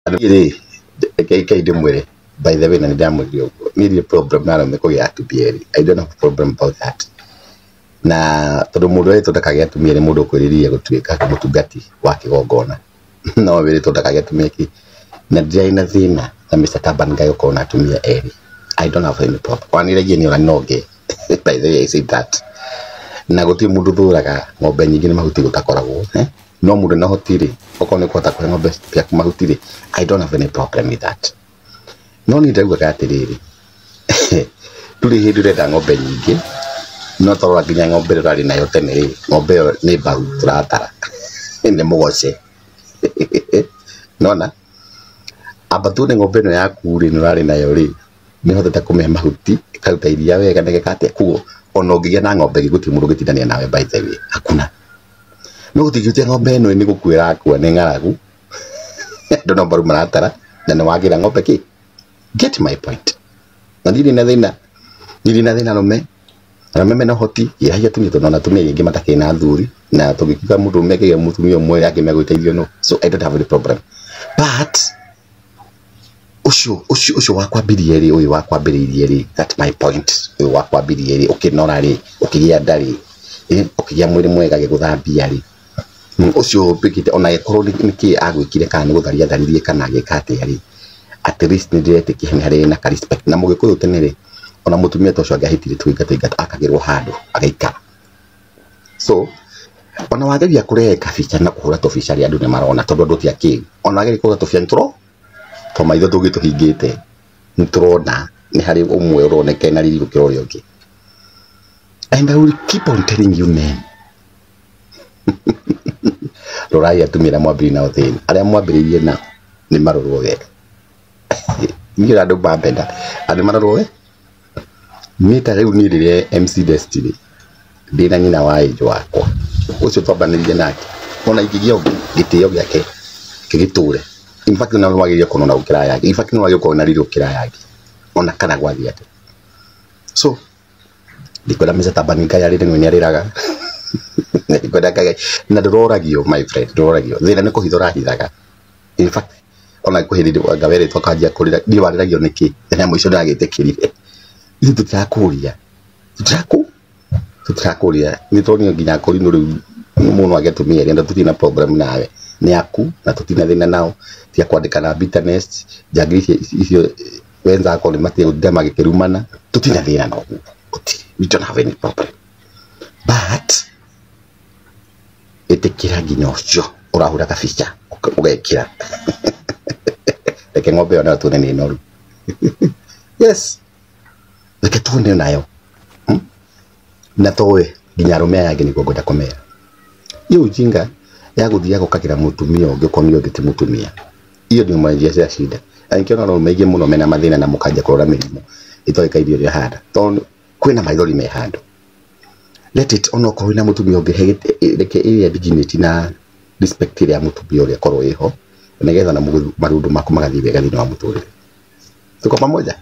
Rĩ reke ndĩmwĩre, by the way, na nĩ ndamwĩrire ũguo, niĩ ndirĩ problem na arũme kũgĩa atumia erĩ. I don't have a problem about that, na tondũ mũndũ ũrĩa ndakagĩa atumia nĩ mũndũ ũkwĩrirĩria gũtuĩka mũtungati wa kĩgongona, no wĩrĩtwo ndakagĩa atumia kĩ. Na ndirarĩ na thĩna na Mr. Taban Ngai gũkorwo na atumia erĩ. I don't have any problem. Wanĩragie nĩ ona no ngĩ, by the way, I say that, na gũtirĩ mũndũ thũraga ng'ombe nyingĩ nĩ mahuti gũtakoragwo, eh? No mũndũ na hoti rĩ, okorwo nĩ kũhota kũhe ng'ombe ciaku mahuti rĩ, I don't have any problem with that. No niĩ ndaugaga atĩrĩrĩ, ndũrĩ hĩndĩ ũrenda ng'ombe nyingĩ, no twarora nginya ng'ombe ĩrĩa ũrarĩ nayo tene rĩ, ng'ombe ĩyo nĩ mbaru tũratara nĩ mũgoce. Nona amba tuone ng'ombe ĩno yaku rĩ, nĩ ũrarĩ nayo rĩ, nĩ hotete kũmĩhe mahuti, ĩkaruta iria wega na ĩgeka atĩa. Koguo ona ũngĩgĩa na ng'ombe ĩngĩ, gũtirĩ mũndũ ũngĩtindania nawe, by the way, hakuna. No gũtingĩhutia ng'ombe ĩno nĩ gũkua ĩrakua nĩ ng'aragu, andũ no mbaru maratara na nĩ wagĩra ng'ombe kĩ. Get my point? Na ndirĩ na thĩna, ndirĩ na thĩna. Arũme mena ũhoti gĩragia atumia, tondũ ona atumia aingĩ matakĩrĩ na athuri, na tũngĩkiuga mũndũ ũmwe akĩgĩa mũtumia ũmwe angĩ megũteithio no. So I don't have any problem, but ũcio wa kwambĩrĩria rĩ, ũyũ wa kwambĩrĩirie rĩ, that my point, ũyũ wa kwambĩrĩria rĩ, ũkĩnora rĩ, ũkĩgĩa nda rĩ, ũkĩgĩa mwĩrĩ mwega gĩgũthambia rĩ, ũcio ũmbĩkĩte, ona angĩkorwo nĩ kĩ agwĩkire, kana nĩ gũtharia atharirie, kana agĩka atĩa rĩ, at least nĩ ndĩretĩkia nĩ harĩ na ka respect. Na mũgĩkũyũ tene rĩ, ona mũtumia ta ũcio angĩahĩtire tũinga tũingata, akagĩrwo handũ agaikara. So ona wageria kũrehe kabica na kũhũra tũbica rĩ, andũ nĩ marona, tondũ andũ ti akĩgu. Ona wageria kũhũra tũbica nĩ tũro to maitho tũngĩ tũhingĩte, nĩ tũrona nĩ harĩ ũmwe ũroneka na riri gũkĩra ũrĩa ũngĩ. And I will keep on telling you men, rorai atumia arĩa mwambĩrĩirie nao thĩna, arĩa mwambĩrĩirie nao nĩ marorwo wega. Niĩ andũ mambenda andũ marorwo we. Niĩ ta rĩu niĩ rĩrĩa MC Destiny ndĩna nyina wa Angel wakwa ũcio twambanĩrire nake, ona ingĩgĩa ũngĩ, gĩtĩo gĩake gĩgĩtũre. In fact, na wagĩrĩire kũnona gũkĩra aya angĩ. In fact, nĩ wagĩrĩire gũkorwo na riri gũkĩra aya angĩ, ona kana gwathiĩ atĩa. So ndikwenda Mr. Taban Ngai arĩre, nĩ arĩraga. Ndikwenda Ngai na ndũroragio, my friend, ndũroragio. Thĩna nĩ kũhitha ũrahithaga. In fact, ona kwĩhĩrĩria ngawerĩtwo akanjia kũrĩra, niĩ warĩragio nĩkĩ? Na mũico ndĩragĩtĩkĩrire. Ithuĩ tũtirakũria, tũtirakũria, nĩ tondũ nginya kũrinũ rĩu mũndũ agĩtumia ĩrĩa tũtirĩ na problem nawe, nĩ aku na tũtirĩ na thĩna nao, tia kwandĩka na bitterness. Njangiri icio wenzako nĩ matige gũtinda magĩkĩrumana, tũtirĩ na thĩna na ũguo, gũtirĩ. We don't have any problem, but ĩtĩkĩra nginya ũcio ũrahũra kabica ũgekĩra, reke ng'ombe ĩyo nayo tuone nĩ noru. Yes, reke tuone nayo. Na towe nginya arũme aya angĩ nĩguo ngwenda kũmera, hiyo ujinga ya gũthiaga ũkagĩra mũtumia ũngĩ ũkonio ũngĩ ti mũtumia, hiyo ndio mwanjia cia shida. Na nĩkĩo arũme aingĩ mũno mena mathĩna na mũkanjia kũrora mĩrimũ ĩtoĩkaine ũrĩa handa, tondũ kwĩna maithori me handũ. Let it, ona okorwo wĩna mũtumia ũngĩ, reke ĩrĩa dignity na respect ĩrĩa ya mũtumia ũrĩa ĩkorwo ĩho, nĩgetha na maũndũ maku magathiĩ wega thĩinĩ wa mũtũrĩre. Tuko pamoja?